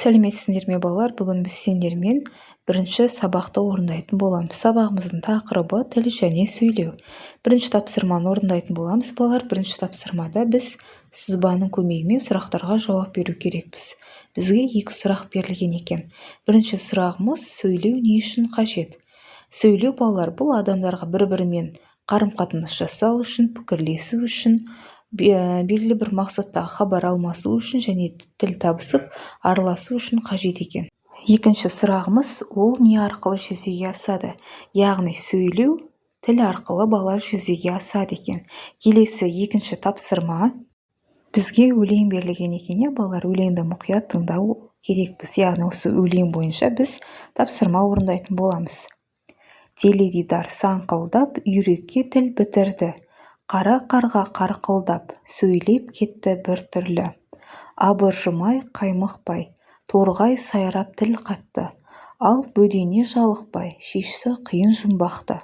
Сәлеметсіңдер ме, балалар! Бүгін біз сендермен бірінші сабақты орындайтын боламыз. Сабағымыздың тақырыбы: тіл және сөйлеу. Бірінші тапсырманы орындайтын боламыз, балалар. Бірінші тапсырмада біз сызбаның көмегімен сұрақтарға жауап беру керекпіз. Бізге екі сұрақ берілген екен. Бірінші сұрағымыз: сөйлеу не үшін қажет? Сөйлеу, балалар, бұл адамдарға бір-бірімен қарым-қатынас жасау үшін, пікірлесу үшін, белгілі бір мақсатта хабар алмасу үшін және тіл табысып, араласу үшін қажет екен. Екінші сұрағымыз: ол не арқылы жүзеге асады? Яғни сөйлеу тіл арқылы, бала, жүзеге асады екен. Келесі екінші тапсырма. Бізге өлең берілген екен, иә, балалар? Өлеңді мұқият тыңдау керекпіз, яғни осы өлең бойынша біз тапсырма орындайтын боламыз. Теледидар саңқылдап, үйрекке тіл бітірді. Қара қарға қарқылдап, сөйлеп кетті бір түрлі. Абыржымай, қаймықпай, торғай сайрап тіл қатты. Ал бөдене жалықпай, шешті қиын жұмбақты.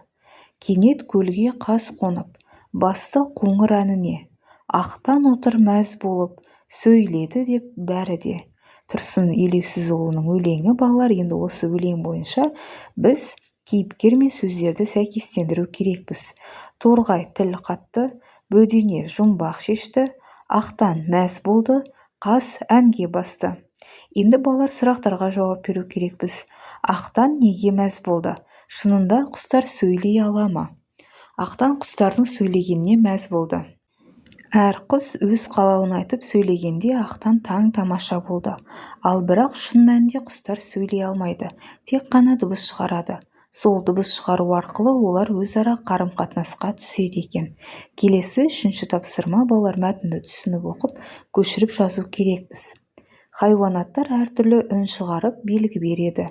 Кенет көлге қаз қонып, басты қоңыр әніне. Ақтан отыр мәз болып, сөйледі деп бәрі де. Тұрсын Елеусізұлының өлеңі, балалар. Енді осы өлең бойынша біз кейіпкер мен сөздерді сәйкестендіру керекпіз. Торғай тіл қатты, бөдене жұмбақ шешті, ақтан мәз болды, қаз әнге басты. Енді, балалар, сұрақтарға жауап беру керекпіз. Ақтан неге мәз болды? Шынында құстар сөйлей ала ма? Ақтан құстардың сөйлегеніне мәз болды. Әр құс өз қалауын айтып сөйлегенде, ақтан таң-тамаша болды. Ал бірақ шын мәнінде құстар сөйлей алмайды, тек қана дыбыс шығарады. Сол дыбыс шығару арқылы олар өзара қарым-қатынасқа түседі екен. Келесі үшінші тапсырма, балалар. Мәтінді түсініп оқып, көшіріп жазу керекпіз. Хайуанаттар әртүрлі үн шығарып, белгі береді.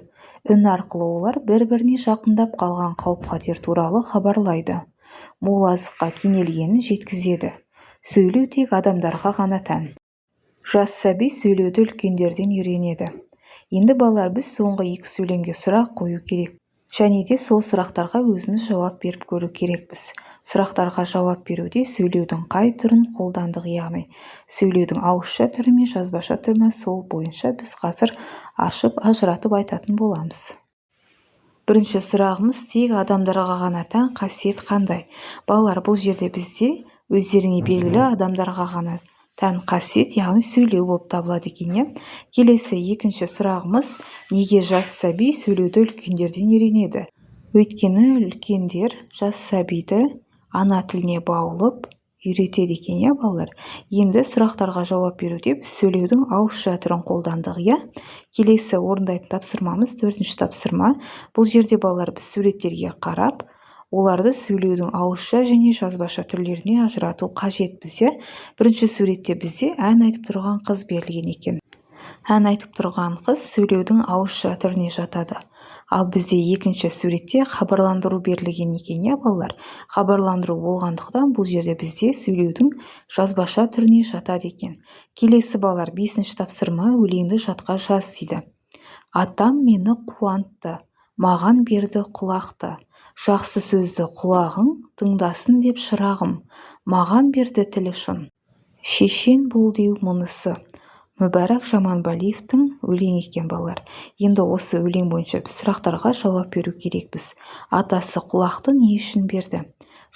Үн арқылы олар бір-біріне жақындап қалған қауіп-қатер туралы хабарлайды, мол азыққа кенелгенін жеткізеді. Сөйлеу тек адамдарға ғана тән. Жас сәби сөйлеуді үлкендерден үйренеді. Енді, балалар, біз соңғы екі сөйлемге сұрақ қою керек және де сол сұрақтарға өзіміз жауап беріп көру керекпіз. Сұрақтарға жауап беруде сөйлеудің қай түрін қолдандық, яғни сөйлеудің ауызша түрі ме, жазбаша түрі ме, сол бойынша біз қазір ашып, ажыратып айтатын боламыз. Бірінші сұрағымыз: тек адамдарға ғана тән қасиет қандай? Балалар, бұл жерде бізде, өздеріңе белгілі, адамдарға ғана тән қасиет, яғни сөйлеу болып табылады екен, иә? Келесі екінші сұрағымыз: неге жас сәби сөйлеуді үлкендерден үйренеді? Өйткені үлкендер жас сәбиді ана тіліне баулып үйретеді екен, иә, балалар? Енді сұрақтарға жауап беруде біз сөйлеудің ауызша түрін қолдандық, иә? Келесі орындайтын тапсырмамыз — төртінші тапсырма. Бұл жерде, балалар, біз суреттерге қарап, оларды сөйлеудің ауызша және жазбаша түрлеріне ажырату қажетпіз, иә? Бірінші суретте бізде ән айтып тұрған қыз берілген екен. Ән айтып тұрған қыз сөйлеудің ауызша түріне жатады. Ал бізде екінші суретте хабарландыру берілген екен, иә, балалар? Хабарландыру болғандықтан, бұл жерде бізде сөйлеудің жазбаша түріне жатады екен. Келесі, балалар, бесінші тапсырма: өлеңді жатқа жаз дейді. Атам мені қуантты, маған берді құлақты. Жақсы сөзді құлағың тыңдасын деп, шырағым, маған берді тіл ұшын. Шешен бол деу мұнысы. Мүбәрак Жаманбалиевтің өлеңі екен, балалар. Енді осы өлең бойынша біз сұрақтарға жауап беру керекпіз. Атасы құлақты не үшін берді?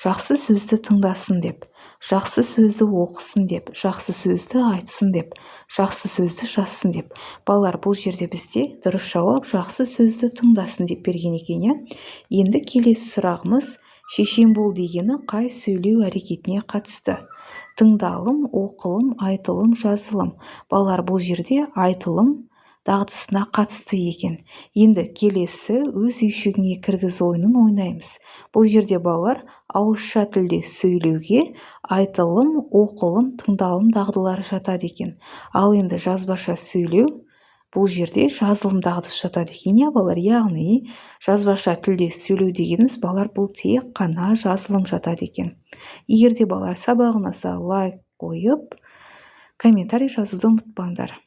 Жақсы сөзді тыңдасын деп, жақсы сөзді оқысын деп, жақсы сөзді айтсын деп, жақсы сөзді жазсын деп. Балалар, бұл жерде бізде дұрыс жауап жақсы сөзді тыңдасын деп берген екен, иә? Енді келесі сұрағымыз: шешен бол дегені қай сөйлеу әрекетіне қатысты? Тыңдалым, оқылым, айтылым, жазылым. Балалар, бұл жерде айтылым дағдысына қатысты екен. Енді келесі өз үйшігіңе кіргіз ойынын ойнаймыз. Бұл жерде, балалар, ауызша тілде сөйлеуге айтылым, оқылым, тыңдалым дағдылары жатады екен. Ал енді жазбаша сөйлеу, бұл жерде жазылым дағдысы жатады екен, иә, балалар? Яғни жазбаша тілде сөйлеу дегеніміз, балалар, бұл тек қана жазылым жатады екен. Егер де, балалар, сабақ ұнаса, лайк қойып, комментарий жазуды ұмытпаңдар.